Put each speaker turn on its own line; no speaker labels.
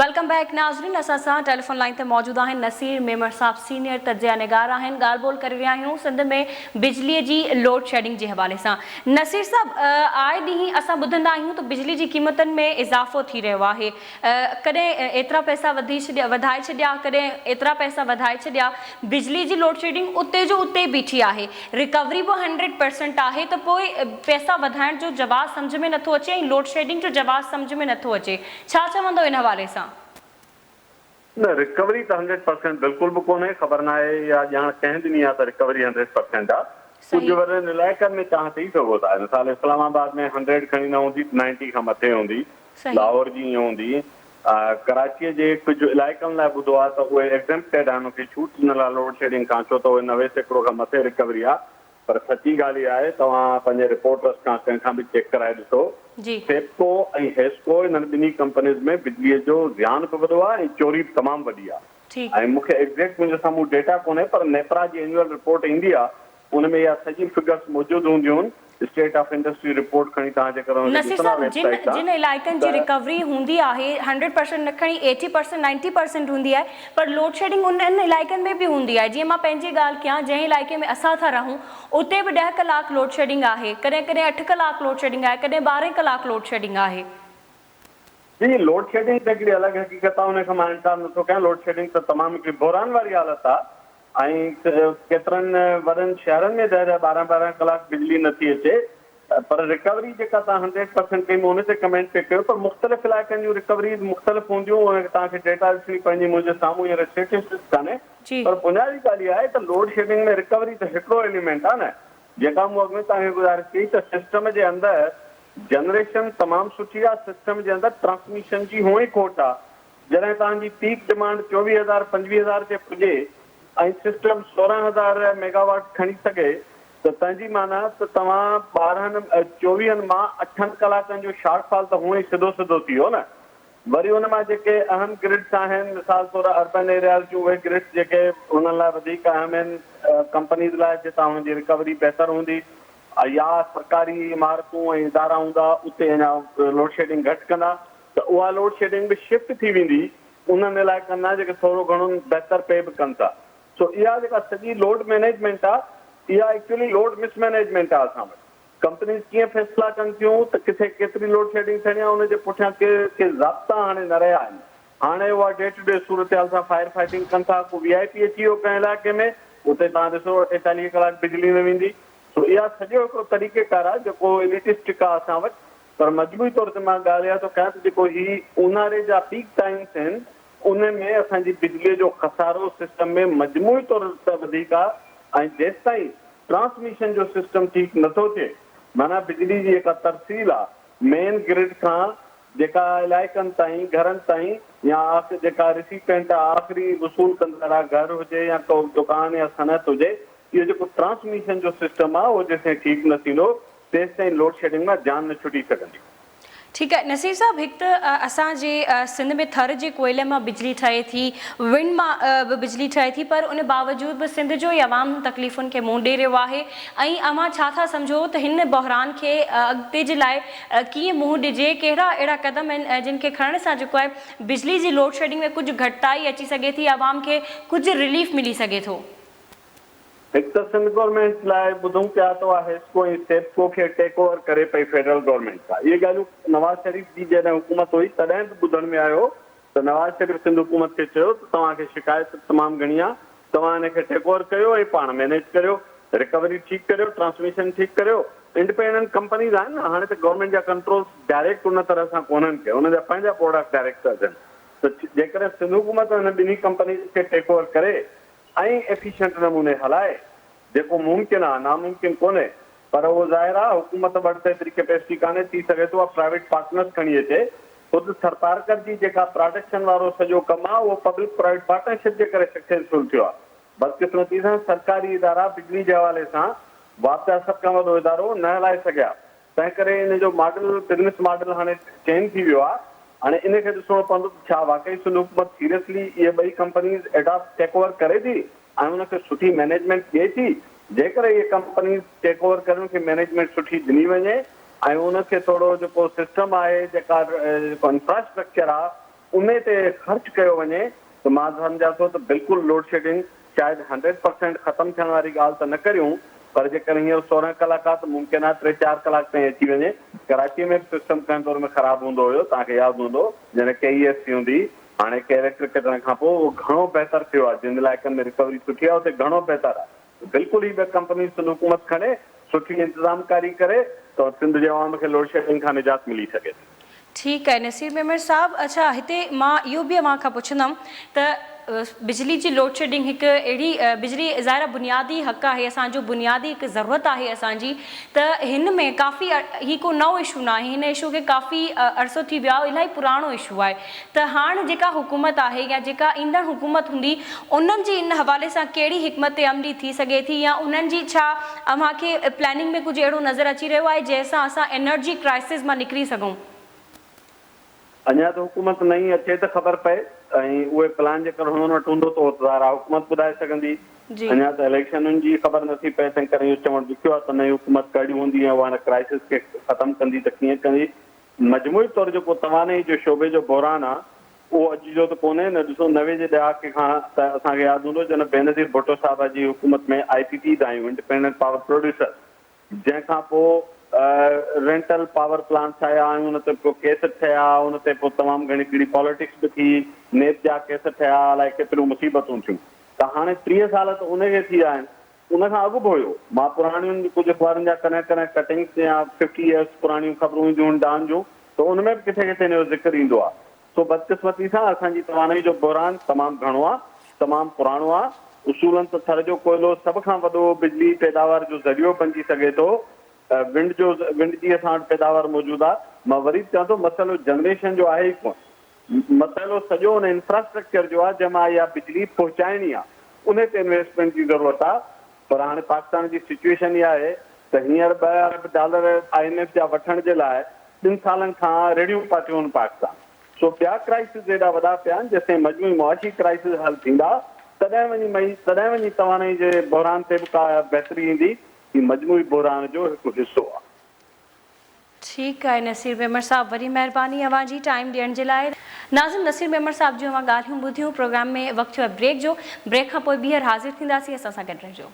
Welcome back ناظرين اسان سان ٽيليفون لائين تي موجود آهن نصير ميمڻ صاحب سينيئر تجزيه نگار آهن ڳالهه ٻولهه ڪري رهيا آهيون سنڌ ۾ بجلي جي لوڊ شيڊنگ جي حوالي سان نصير صاحب آئي ڏينهن اسان ٻڌندا آهيون ته بجلي جي قيمتن ۾ اضافو ٿي رهيو آهي ڪڏهن ايترا پئسا وڌي ڇڏيا وڌائي ڇڏيا ڪڏهن ايترا پئسا وڌائي ڇڏيا بجلي جي لوڊشيڊنگ اتي جو اتي بيٺي آهي رڪوري به هنڊريڊ پرسنٽ آهي ته پوء پئسا وڌائڻ جو جواز سمجهه ۾ نٿو اچي ۽ لوڊشيڊنگ جو جواز سمجهه ۾ نٿو اچي ڇا چوندو ان حوالي سان؟
نه رڪوري ته هنڊريڊ پرسينٽ بلڪل به ڪونهي خبر ناهي اها ڄاڻ ڪنهن ڏني آهي ته رڪوري هنڊريڊ پرسينٽ آهي ڪجهه وڏن علائقن ۾ توهان چئي سگهو ٿا مثال اسلام آباد ۾ هنڊريڊ کڻي نه هوندي ته نائنٽي کان مٿي هوندي لاهور جي ائين هوندي ڪراچيء جي ڪجهه علائقن لاء ٻڌو آهي ته اهي ايگزمپٽيڊ آهن ان کي ڇوٽ ڏنل آهي لوڊ شيڊنگ کان ڇو ته اهي 90% کان مٿي رڪوري آهي پر سچي ڳالهه اها آهي توهان پنهنجي رپورٽرس کان ڪنهن کان به چيڪ ڪرائي ڏسو سيپڪو ۽ حيسڪو انهن ٻنهي ڪمپنيز ۾ بجليء جو زيان به وڏو آهي ۽ چوري به تمام وڏي آهي ۽ مون کي ايگزيڪٽ منهنجي سامهون ڊيٽا ڪونهي پر نيپرا جي اينيوئل رپورٽ ايندي آهي ان ۾ اها سڄي فگرس موجود هونديون آهن اسٽيٽ آف انڊسٽري رپورٽ کڻي توهان جيڪڏهن ان کي
نصير
ڏسندا
صاحب
ويب
جن
سائيٽ تان
جن علائقن جي
ته
رڪوري هوندي آهي هنڊريڊ پرسنٽ نه کڻي ايٽي پرسنٽ نائنٽي پرسنٽ هوندي آهي پر لوڊشيڊنگ انهن علائقن ۾ به هوندي آهي جيئن مان پنهنجي ڳالهه ڪيان جنهن علائقي ۾ اسان ٿا رهون اتي به ڏهه ڪلاڪ لوڊشيڊنگ آهي ڪڏهن ڪڏهن اٺ ڪلاڪ لوڊشيڊنگ آهي ڪڏهن ٻارهن ڪلاڪ لوڊشيڊنگ آهي.
جي لوڊشيڊنگ ته هڪڙي الڳ حقيقت آهي ان کان مان انڪار نٿو ڪيان لوڊشيڊنگ ته تمام هڪڙي بحران واري حالت آهي ۽ ڪيترن وڏن شهرن ۾ ڏهه ڏهه ٻارهن ٻارهن ڪلاڪ بجلي نٿي اچي پر رڪوري جيڪا توهان هنڊريڊ پرسنٽ ڪئي مون ان تي ڪمينٽ پئي ڪيو پر مختلف علائقن جون رڪوريز مختلف هونديون ان کي توهان کي ڊيٽا ڏسڻي پوندي منهنجي سامهون هينئر اسٽيٽسٽڪس ڪانهي پر بنيادي ڳالهه اها آهي ته لوڊ شيڊنگ ۾ رڪوري ته هڪڙو ايليمينٽ آهي نه جيڪا مون اڳ ۾ توهان کي گذارش ڪئي ته سسٽم جي اندر جنريشن تمام سٺي آهي سسٽم جي اندر ٽرانسميشن جي هونئن ئي کوٽ آهي جڏهن توهان جي پيڪ ڊمانڊ 24 هزار 25 هزار تي پڄي ۽ سسٽم 16 هزار ميگاواٽ کڻي سگهي ته تنهن جي معنيٰ ته توهان ٻارهن چوويهن مان اٺن ڪلاڪن جو شارٽ فال ته هونئن ئي سڌو سڌو ٿي ويو نه. وري ان مان جيڪي اهم گرڊس آهن مثال طور اربن ايرياز جون اهي گرڊس جيڪي انهن لاء وڌيڪ اهم آهن ڪمپنيز لاء جتان انهن جي رڪوري بهتر هوندي يا سرڪاري عمارتون ۽ ادارا هوندا اتي اڃا لوڊشيڊنگ گهٽ ڪندا ته اها لوڊ شيڊنگ به شفٽ ٿي ويندي انهن علائقن ڏانهن جيڪي ٿورو گهڻو بهتر پي به ڪن ٿا. سو اها جيڪا سڄي لوڊ مئنيجمينٽ آ اها ايڪچوئلي لوڊ مس مئنيجمينٽ آ اسان وٽ. ڪمپنيز ڪيئن فيصلا ڪن ٿيون ته ڪٿي ڪيتري لوڊ شيڊنگ ٿيڻي آ ان جي پٺيان ڪي ڪي ضابطا هاڻي نه رهيا آهن. هاڻي اها ڊي ٽو ڊي صورتحال سان فائر فائٽنگ ڪن ٿا. ڪو وي آء پي اچي ويو ڪنهن علائقي ۾ اتي توهان ڏسو 48 ڪلاڪ بجلي نه ويندي. سو اها سڄو هڪڙو طريقيڪار آ جيڪو ايليٽسٽڪ آ اسان وٽ. پر مجموعي طور تي مان ڳالهه اها ٿو ڪيان ته جيڪو هي اونهاري جا پيڪ ٽائيمس آهن ان ۾ اسان جي بجلي جو خسارو سسٽم ۾ مجموعي طور ته وڌيڪ آهي ۽ جيستائين ٽرانسميشن جو سسٽم ٺيڪ نٿو ٿئي معنيٰ بجلي جي جيڪا ترسيل آهي مين گرڊ کان جيڪا علائقن تائين گهرن تائين يا جيڪا ريسيپينٽ آهي آخري وصول ڪندڙ آهي گهر هجي يا ڪو دڪان يا صنعت هجي اهو جيڪو ٽرانسميشن جو سسٽم آهي اهو جيستائين ٺيڪ نه ٿيندو تيستائين لوڊشيڊنگ مان جان نه ڇٽي سگهندي.
ٺيڪ آهي نصير صاحب هڪ ته اسان جي سنڌ ۾ ٿر جي ڪوئلي مان بجلي ٺهي ٿي ونڊ مان به بجلي ٺهي ٿي پر ان باوجود به سنڌ جو ئي عوام تڪليفن کي منهن ڏئي رهيو آهي ۽ اوهان ڇا ٿا سمجهو ته هن بحران کي اڳتي جي لاء ڪيئن منهن ڏجي ڪهڙا اهڙا قدم آهن جن کي کڻڻ سان جيڪو آهي بجلي جي لوڊشيڊنگ ۾ ڪجهه گهٽتائي اچي سگهي ٿي عوام کي ڪجهه رليف ملي سگهي ٿو.
هڪ ته سنڌ گورنمينٽ لاء ٻڌون پيا ته اها حيسڪو ۽ سيپڪو کي ٽيڪ اوور ڪري پئي فيڊرل گورنمينٽ کان. اهي ڳالهيون نواز شريف جي جڏهن حڪومت هئي تڏهن به ٻڌڻ ۾ آيو ته نواز شريف سنڌ حڪومت کي چيو ته توهان کي شڪايت تمام گهڻي آ توهان ان کي ٽيڪ اوور ڪيو ۽ پاڻ مينيج ڪريو رڪوري ٺيڪ ڪريو ٽرانسميشن ٺيڪ ڪريو انڊپينڊنٽ ڪمپنيز آهن نه هاڻي ته گورنمينٽ جا ڪنٽرولز ڊائريڪٽ ان طرح سان ڪونهن ڪي انهن جا پنهنجا بورڊ آف ڊائريڪٽرز آهن ته جيڪڏهن سنڌ حڪومت انهن ٻنهي ڪمپنيز کي ٽيڪ اوور ڪري ۽ ايفيشنٽ نموني هلائي، جيڪو ممڪن آ، ناممڪن ڪونهي، پر اهو ظاهر آ، حڪومت وٽ ته ايتري ڪيپيسٽي ڪانهي، ٿي سگهي ٿو اها پرائيويٽ پارٽنرز کڻي اچي. خود ٿرپارڪر جي جيڪا پراڊڪشن وارو سڄو ڪم آ، اهو پبلڪ پرائيويٽ پارٽنرشپ جي ڪري سڪسيسفل ٿيو آ. بدقسمتي سان سرڪاري ادارا بجلي جي حوالي سان واپڊا سڀ کان وڏو ادارو نه هلائي سگهيا. تنهن ڪري ان جو ماڊل بزنس ماڊل هاڻي چينج ٿي ويو آهي. هاڻي ان کي ڏسڻو پوندو ته ڇا واقعي سنڌ حڪومت سيريسلي اهي ٻئي ڪمپنيز ايڊاپٽ ٽيڪ اوور ڪري ٿي ۽ ان کي سٺي مئنيجمينٽ ڏئي ٿي. جيڪڏهن اهي ڪمپنيز ٽيڪ اوور ڪري ان کي مئنيجمينٽ سٺي ڏني وڃي ۽ ان کي ٿورو جيڪو سسٽم آهي جيڪا جيڪو انفراسٽرڪچر آهي انهي تي خرچ ڪيو وڃي ته مان سمجهان ٿو ته بلڪل لوڊشيڊنگ شايد 100% ختم ٿيڻ واري ڳالهه ته نه ڪريون پر جيڪڏهن هينئر 16 ڪلاڪ آ ته ممڪن آ ٽي چار ڪلاڪ تائين اچي وڃي. ڪراچي ۾ به سسٽم ڪنهن دور ۾ خراب هوندو هيو توهان کي ياد هوندو جڏهن ڪي اي ايس سي هوندي هئي هاڻي ڪي اليڪٽرڪ ڪٽڻ کان پوء اهو گهڻو بهتر ٿيو آ جن علائقن ۾ رڪوري سٺي آ اتي گهڻو بهتر آ بلڪل هي ٻه ڪمپنيون سنڌ حڪومت کڻي سٺي انتظام ڪاري ڪري ته سنڌ جي عوام کي لوڊشيڊنگ کان نجات ملي سگهي ٿي.
ٺيڪ آهي نصير ميمڻ صاحب اڇا هتي مان اهو به اوهان کان پڇندم ته بجلي جي لوڊشيڊنگ هڪ اهڙي بجلي ظاهر آهي بنيادي حق آهي اسان جو بنيادي هڪ ضرورت آهي اسان جي ته هن ۾ ڪافي هي ڪو نئون اشو ناهي هن اشو کي ڪافي عرصو ٿي ويو آهي الاهي پراڻو اشو آهي ته هاڻ جيڪا حڪومت آهي يا جيڪا ايندڙ حڪومت هوندي انهن جي ان حوالي سان ڪهڙي حڪمت عملي ٿي سگهي ٿي يا انهن جي ڇا اوهان کي پلاننگ ۾ ڪجهه اهڙو نظر اچي رهيو آهي جنهن سان اسان انرجي ڪرائسز مان نڪري سگهون؟
اڃا ته حڪومت نئين اچي ته خبر پئي ۽ اهي پلان جيڪر هنن وٽ هوندو ته اهو ته ظاهر آهي حڪومت ٻڌائي سگهندي. اڃا ته اليڪشنن جي خبر نٿي پئي تنهن ڪري اهو چوڻ ڏکيو آهي ته نئين حڪومت ڪهڙي هوندي ۽ اها هن ڪرائسز کي ختم ڪندي ته ڪيئن ڪندي. مجموعي طور جيڪو توانائي جو شعبي جو بحران آ اهو اڄ جو ته ڪونهي نه ڏسو 90 جي ڏهاڪي کان ته اسان کي ياد هوندو جڏهن بينظير ڀٽو صاحبه جي حڪومت ۾ آء پي پيز آيون انڊيپينڊنٽ پاور پروڊيوسر جنهن کان پوء رينٽل پاور پلانٽس آيا ۽ ان تي پوء ڪيس ٺهيا ان تي پوء تمام گهڻي ڪهڙي پاليٽڪس به ٿي نيب جا ڪيس ٺهيا الائي ڪيتريون مصيبتون ٿيون ته هاڻي 30 سال ته ان کي ٿي ويا آهن ان کان اڳ به هيو. مان پراڻين ڪجهه اخبارن جا ڪڏهن ڪڏهن ڪٽنگس يا ففٽي ايئرس پراڻيون خبرون اينديون هن ڊان جون ته ان ۾ به ڪٿي ڪٿي ان جو ذڪر ايندو آهي. سو بدقسمتي سان اسان جي توانائي جو بحران تمام گهڻو آهي، تمام پراڻو آهي. اصولن ته ٿر جو ڪوئلو سڀ کان وڏو بجلي پيداوار جو ذريعو بنجي سگهي ٿو. ونڊ جو ونڊ جي اسان وٽ پيداوار موجود آهي. مان وري به چوان ٿو مسئلو جنريشن جو آهي ئي ڪونه. مسئلو سڄو ان انفراسٽرڪچر جو آهي جنهن مان اها بجلي پهچائڻي آهي انهي تي انويسٽمينٽ جي ضرورت آهي پر هاڻي پاڪستان جي سچوئيشن اها آهي ته هينئر ٻه ارب ڊالر I M F جا وٺڻ جي لاء ٻن سالن کان ريڙهيون پاتيون آهن پاڪستان سو ٻيا ڪرائسز ايڏا وڏا پيا آهن جيستائين مجموعي معاشي ڪرائسز حل ٿيندا تڏهن وڃي مئي تڏهن وڃي توانائي جي بحران تي به ڪا بهتري ايندي هي مجموعي بحران جو هڪ حصو آهي.
ٺيڪ آهي نصير ميمڻ صاحب وڏي مهرباني اوهان جي ٽائيم ڏيڻ جي لاء. ناظم نصير ميمڻ صاحب جون اوهان ڳالهيون ٻڌيون پروگرام ۾ وقت ٿيو آهي بريڪ جو بريڪ کان پوء ٻيهر حاضر ٿينداسين اسان سان گڏ رهجو.